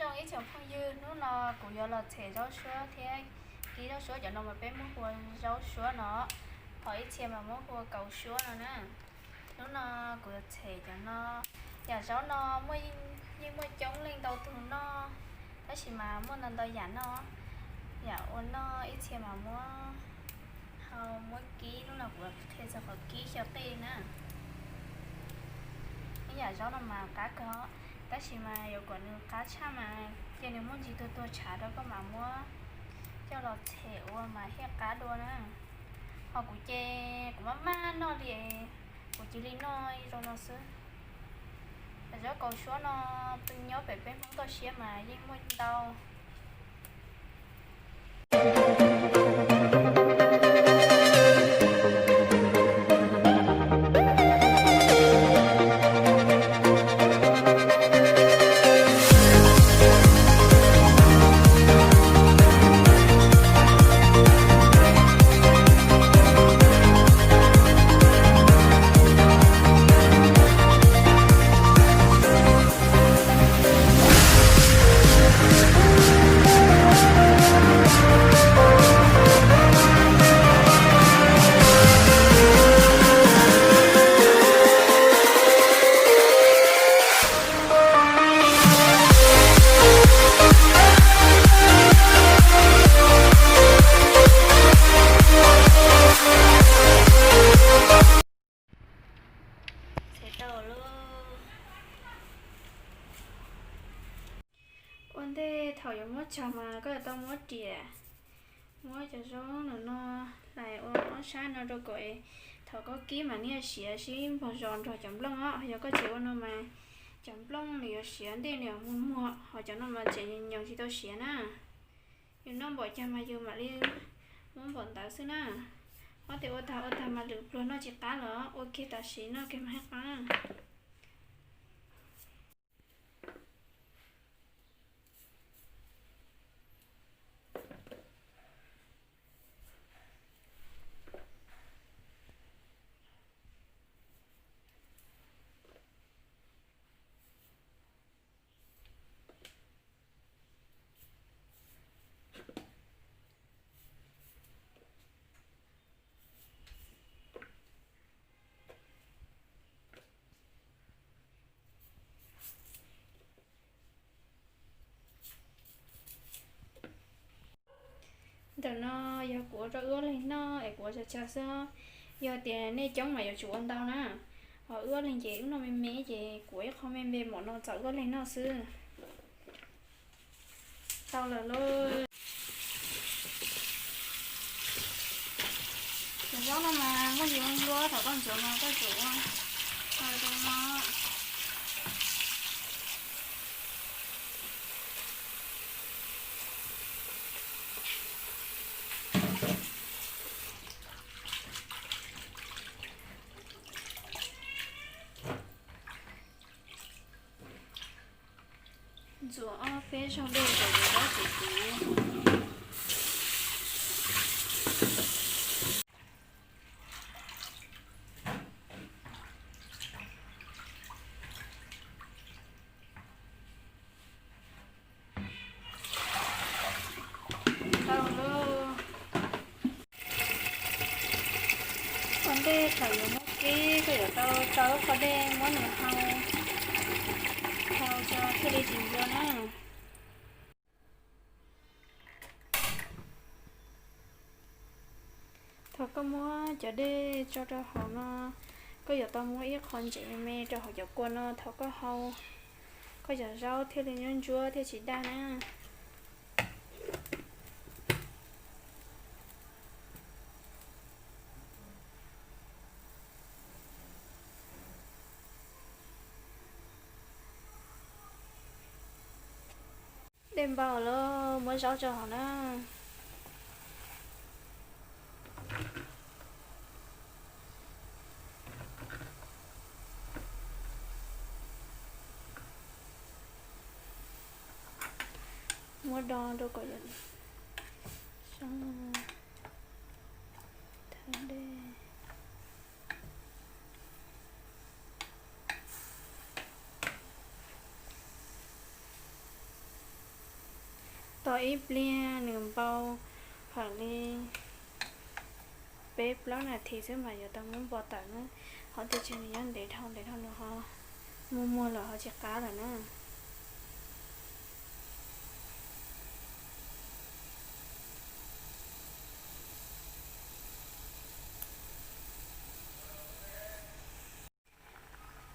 Ib tsoom phooj ywg, hnub no kuv yuav los txhem zaub suab thiab kib zaub suab, cov no mas peb muab hu ua zaub suab no, ho ib txhia mas muab hu ua kaus suab no na. Hnub no kuv yuav txhem cov no. Yam zaub no yeej muaj coob leej ntau tug noj, tab sis mas muaj ntau ntau yam noj. Yam ua noj ib txhia mas muab, ho muab kib, hnub no kuv qhia txog qhov kib xyaw qej na. Ib yam zaub no mas qab kawg, tab sis mas yuav kom nws qab tshaj mas cia nws muaj ntsis tuag tuag tshav rau koj mam muab coj los txhem ua mas thiaj qab dua na. Ho kuv ces kuv maj maj noj li, kuv cia li noj zoo no xwb. Zaub kaus suab no peb nyob pem peb Hmoob toj siab mas yeej muaj ntau. Ua ntej thaum yuav muab tsau mas koj yuav tau muab riam, muab cov zaub no no hlais ua ob sab no rau kom thaum koj kib mas nws yuav siav sib npog zos nrog cov nplooj os. Yog koj tsis ua no mas cov nplooj nws yuav siav ntej nws yuav muag muag, ho cov no mas tseem nyoos tsis tau siav na. Yus noj npaum cas mas yus mam li muab npaum ntawd xwb na. Ob tias ua tag ua tag mas lwm pluag noj tsis qab los ua kiag tam sim noj kiag mas thiaj qab. Ntawm no yog kuv ua rau wb ob leeg noj es kuv ua tsawg tsawg xwb. Yog tias nej coob mas yuav tsum ua ntau na. Ho wb ob leeg ces wb noj me me ces kuv ua ib qho me me mam no txaus wb ob leeg noj xwb. Tau lawm lauj. Cov zaub no mas muaj ntsis ua nplua, thaum koj ntxuav mas koj tsum ua zoo no. Ntxuav ob peb zaug dej kom cov zaub tiv tiv. Tau lauj. Ua ntej thaum yuav muab kib koj yuav tau rau lub qhov dej muab nws hau, hau tso thiaj li tsis nplua na. Thaum koj muab cov dej tso rau hauv no, koj yuav tau muab ib qho ntsev me rau hauv cov kua no, thaum koj hau koj cov zaub thiaj li ntsuab ntsuab thiaj tsis daj na. Dej npau lawm, muab zaub tso hauv na. Muab do rau kom zoo thawb dej. Tos ib pliag nws npau, phawm li peb plaub nas this xwb mas yuav tau muab npo tawm na. Qhov tias nws nyob ntev dhau ntev dhau nws ho muag muag lawm ho tsis qab lawm na.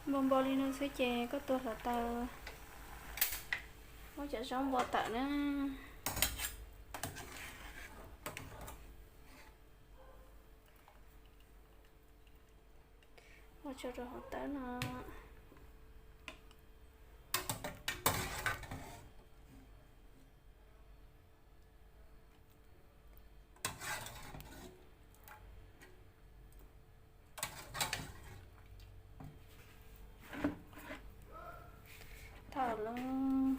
Npau npau li no xwb ces koj tua hluav taws, muab cov zaub npo tawm na. Ua tso rau hauv tawb no. Thaum lub,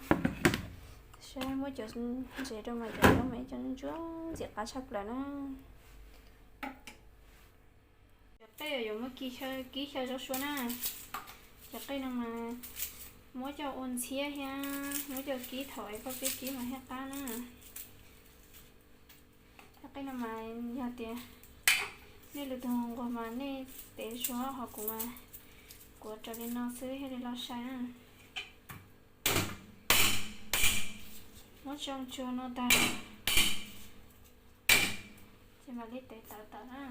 saib muab cov ntses rau mas cov zaub mas ib co ntsuab ntxim qab tshaj plaws na. Cov qej yuav muab kib xyaw zaub suab na. Cov qej no mas muab coj ua ntxhiab thiab muab coj kib thaum es koj pib kib mas thiaj qab na. Cov qej no mas yog tias nej lwm tus nquag mas nej tev zuag, ho kuv mas kuv raws li no xwb thiaj li loj sai na. Muab tsoo tsuag no tag ces mam li tev tawv tawm na.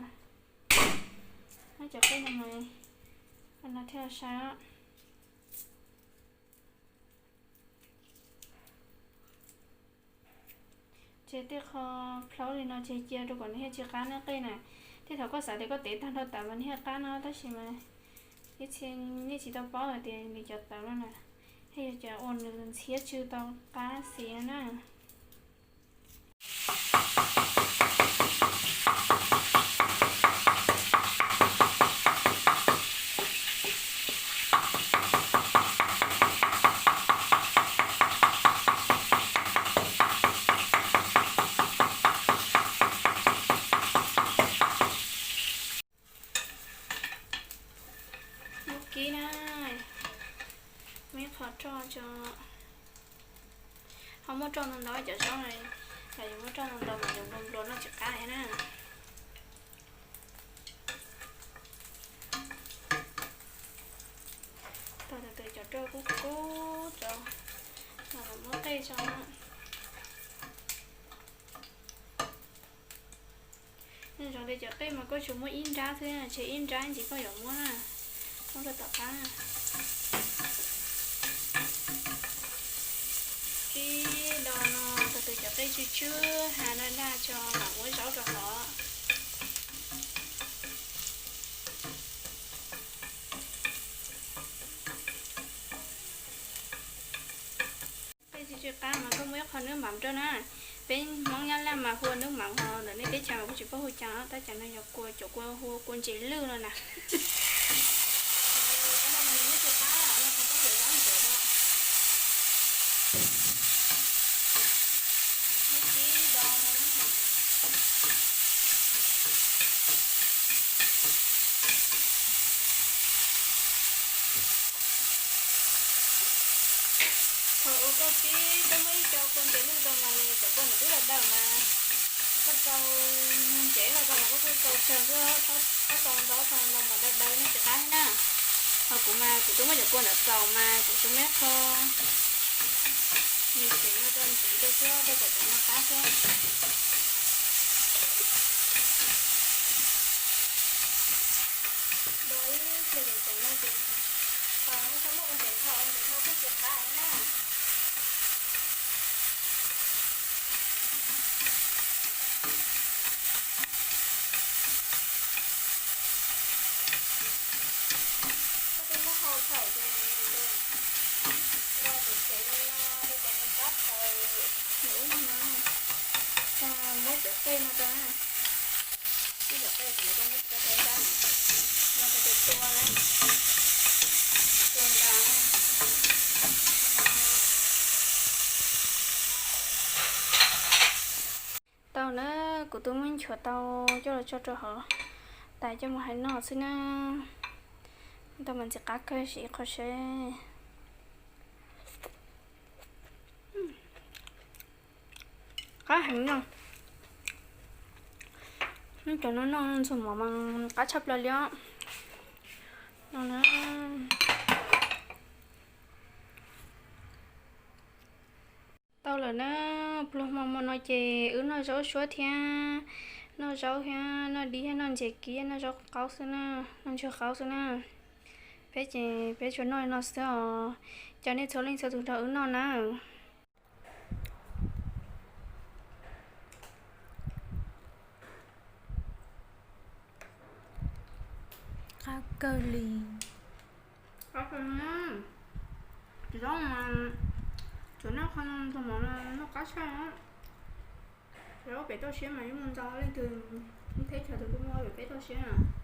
Muab cov qej no mas no thiaj loj sai. Ces tej qho plaub li no ces cia rau kom nws thiaj tsis qab na qej na. Tej thaum koj xav tias koj tev tag nrho tawv mas nws thiaj qab no, tab sis mas ib txhia nej tsis tau paub hais tias nws cov tawv no na, thiaj yog cov uas nws ntxhiab tsw tau qab xis no na. Muab kib na, muab ib qho roj tso. Ho muab roj ntau ntau cov zaub na, yog yuav muab roj ntau ntau mas yuav nplua nplua noj tsis qab thiab na. Tau tus twg cov roj kub kub rau, no los muab qej tso. Nyob zoo li cov qej mas koj tsuas muab ib nrab xwb, tseg ib nrab ntsis koj yuav muab na, muab rau tom qab. Kib do no tau tus cov qej tsw tsw ha daj daj tso mam muab zaub rau hauv. Qej tsw tsw qab mas koj muab ib qho nub mam rau na. Peb Hmoob Nyab Laj mas hu ua nub mam ho ntawm nej teb chaws mas kuv tsis paub hu cas, tab cov no yog kua, cov kua hu ua kua ntses lwj no na. Thaum uas koj kib koj muab ib co kua ntses lwj rau mas nws cov kua ntawd twb daws daws mas, koj rau ntses los rau mas koj kuj rau tsawg xwb, txhob rau ntau, rau ntau mas daws daws noj tsis qab thiab na. Ho kuv mas kuv twb muab cov kua ntawd txaus mas kuv tsuas muab ib qho nws tseem no rau ntxiv rau xwb, rau kom cov no qab xwb. Do ib pliag ces tseem no ces, tau txhob muab ua ntev dhau, ua ntev dhau kuj tsis qab na. Koj twb muab hau thaum ces los mus tsev no, rau qhov nws qab thaum nws ub no. Muab cov qej no rau na. Muab cov qej kom nws rau muab rau rau nrab no, rau tus tua na, tua nrad na. Tau na, kuv twb muab nchuav tau coj los tso rau hauv tais coj mus hais noj xwb na. Tau mas ntxim qab kawg, sim ib qho seb. Qab heev no. Cov no noj ntxuag mov mas qab tshaj plaws li os. No na. Tau lawm na, pluag hmo hmo no ces wb noj zaub suab thiab, noj zaub thiab noj dib thiab noj ntses kiv, noj zaub qaub xwb na, noj ntsuag qaub xwb na. Peb ces peb tsuas noj li no xwb os, caw nej txhua leej txhua tus nrog wb noj na. Qab kawg li. Qab kawg na. Zaub mas tsuas noj qhov no ntxuag mov no noj qab tshaj. Zaub pem toj siab mas yeej muaj ntau, leej twg, ib teb chaws twg kuj muaj pem toj siab na.